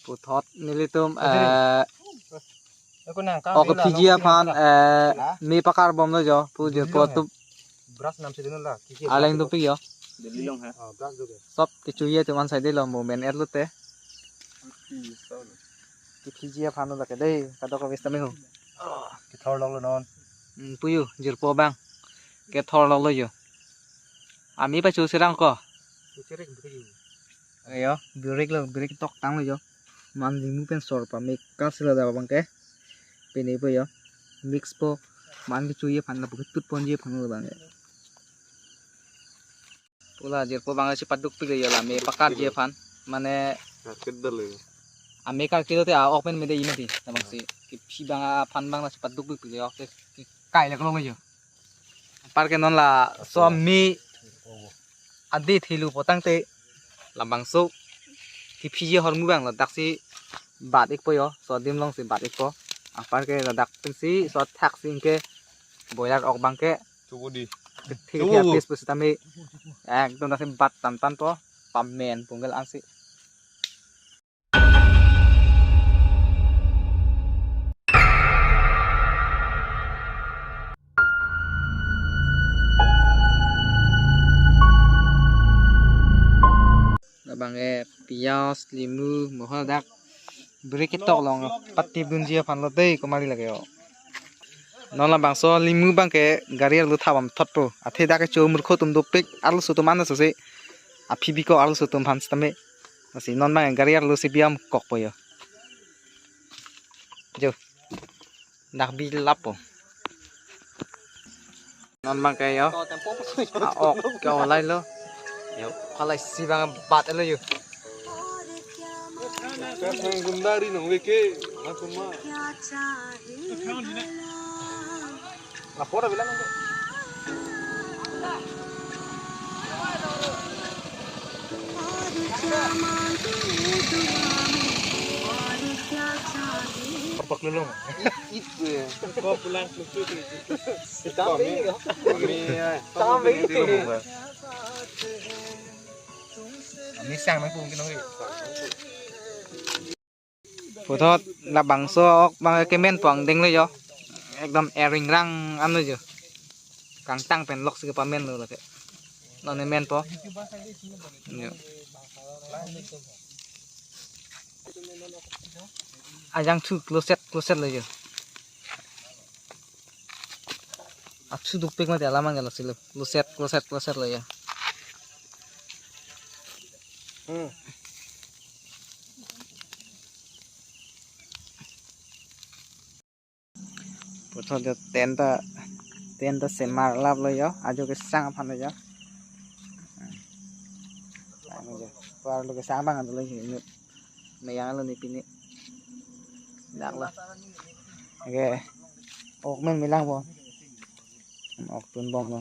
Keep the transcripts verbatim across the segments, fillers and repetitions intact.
Puthot nelitum, eh, Aku nang kang ok rila phiji nong aphan, eh, me pakar bomlo jo, pu jirpo atum. Brush nam si dino la, kiki aleng brush dopik jo. Delhi long hai. Ah, brush do ke. Sob kechoji atum an sai delo, mo men er lote. Kephiji aphan lo ke dei, kadokave sitame ho. Kethor lok lo non. Hmm, puyo, jirpo abang. Kethor lok lo jo. Ami pachu sirang ko. Chucherek bukit jo. Ayo, birik lo, birik tok tang lo jo. Man limu pen sor pame kal sila da abang ke. Pine po jo. Mix po. Man kechoji aphan lapu ketut ponji aphan lo abang ke. Pu la jirpo abang si padukpik lo jo la me pakarji aphan. Mane karkit dal lo jo. Ame karkit lote a-ok pen mede imati. Abang si kephi abang aphan abang la si padukpik lo jo. Ke, ke kai lek lo jo. Anparke non laso me adi thelu potangte labangso kephiji ahormu abang ladak si bat ikpo jo, so adim along si bat ikpo. Anparke ladak pensi so athak si anke boiler ok abang ke. Chubu di. Thik chubu. Thik pis pis tame. Ekdom dak si bat tan tan po. Pamen punggal ansi. Labang ke piyaj, limu, mohol dak. Birik ketok along pati dunji aphan lo dei, komali lake jo. Non labangso limu abang ke gari arlo thabam thotpo. Athe dak kecho murkho atum dopik arloso atum an sose. Aphi biko arloso atum aphan sitame. Lasi non abang gari arlo si biam kokpo jo. Jo. Dak bi lapo. Non abang ke jo. A-ok ke olai lo. Jo, kalai si abang bat lo jo. Kasang gundari nong leke, langsung ma. Lapor bilang. Apa kelulung? Itu ya. Kau pulang ke situ. Kami, kami, ya. Kami itu. Kami siang nang pung kinong. Puthot labangso ok abang kemen pon deng lo jo. Ekdom eringrang an lo jo. Kangtang pen lok si kepamen lo lake. Non ne men po. Jo. Ajang thu kloset kloset lo jo. Athu dukpik mati alam angel asilo. Kloset kloset kloset lo jo. Hmm. Puthot jo tent ta, tent ta semar lap lo jo, ajo kesang aphan lo jo. Ano jo, par lo kesang abang lo jo, inut. Meyang lo ne pine. Dak lo. Oke. Ok men melang po. Ok tun bom lo.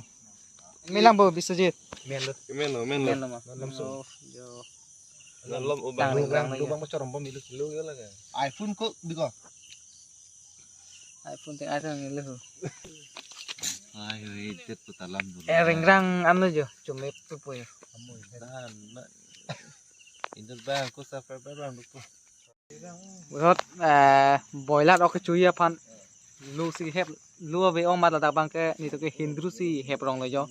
Melang po Biswajit. Men lo. Men lo, men lo. Men lo ma. Langsung. Oh, jo. Lalu ubang. Tang ringrang lo jo. Ubang bocorom pemilu kilo ya lagi. iPhone ko biko. iPhone teng iPhone lo. Ayo, edit po ta alam dolo. Eringrang an lo jo, chomep tu po jo. Amoy, dan, na. Inut abang ko subscriber abang dukpo. Puthot, eh, boiler ok kechoji aphan lo si hep lo ave ong mat ladak abang ke nelitum ke Hendru si hep rong lo jo.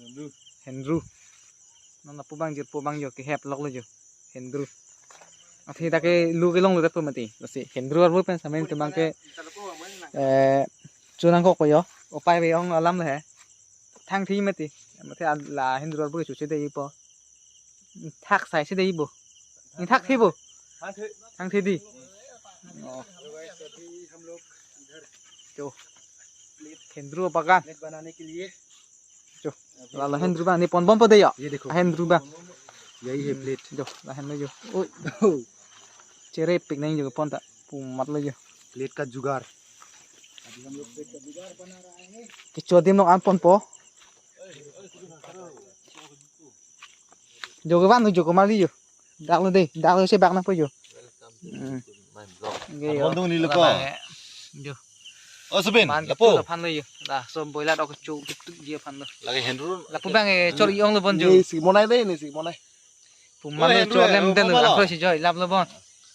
Hendru. Non lapu abang jirpo abang jo kehep lok lo jo. Hendru. Athe dak ke lo kelong lo dak po mati. Lasi Hendru arvo pen sitame nelitum abang ke, eh, chonang kokpo jo. Upai ave ong alam lo he. Thang thi mati. Mati la Hendru arvo kechoche dei po. Thak sai si dei bo. Thak thi bo. Thang thi di. Oh. जो Hendru bagan. Plate बनाने के लिए। जो, la la Hendru abang ne pon bompo dei jo. ये देखो। Hendru abang. यही है प्लेट। जो, lahen lo jo. Oi. Cherepik nang jo pon ta. Pu mat lo jo. Plate का जुगाड़। अभी हम लोग प्लेट का जुगाड़ बना रहा है। Kecho adim along an ponpo. Jo kevan jo komali jo. Dak lo dei, dak lo si bak nangpo jo. Hmm. Oke, jo. Abang dong ni lo ko. Abang, eh, jo. Oh, Subin, man lapu. Aphan lo jo. Laso boiler ok cho tuk tuk ji aphan lo. Lagi Hendru. Lapu abang, eh, chor i-ong lo bon jo. Ni si monai dei, ni si monai. Pu man lo Hendru, cho eh, lem de lo, mama lo. Apro si jo, lap lo bon.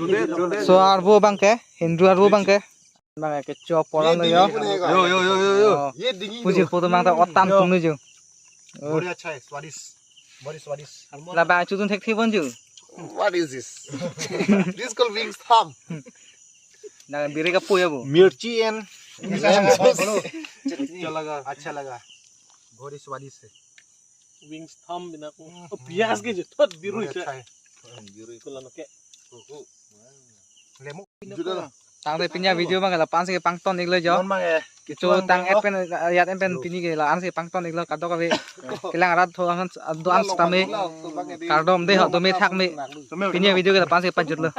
Chule, chule. So arvo abang ke, Hindru arvo abang ke. Abang ke cho poran lo yo. Yo, yo, yo, yo, yo. Oh. ये dinghy Puji photo mang ta otam tung nu jo. Oh. बहुत ही अच्छा है, स्वादिष्ट, बहुत ही स्वादिष्ट। Labang chutun thekthebon jo. What is this? This called wings thumb। Na biri kapo ya bo। मिर्ची and अच्छा लगा, अच्छा लगा। बहुत ही स्वादिष्ट है। Wings thumb bina ko। Oh, piyaj ke je thot biru बहुत ही se। अच्छा है। Ko lano ke। Lemon। Tangte pini avideo abang ke la-an si pangton iklo jo। Mon mang eh। Kecho tang-et pen, ajat en pen pini ke la-an si pangton iklo kadokave kelang arat tho an do-an sitame kardom dei ho, dome thakme. Pini avideo ke la-an si pajutlo।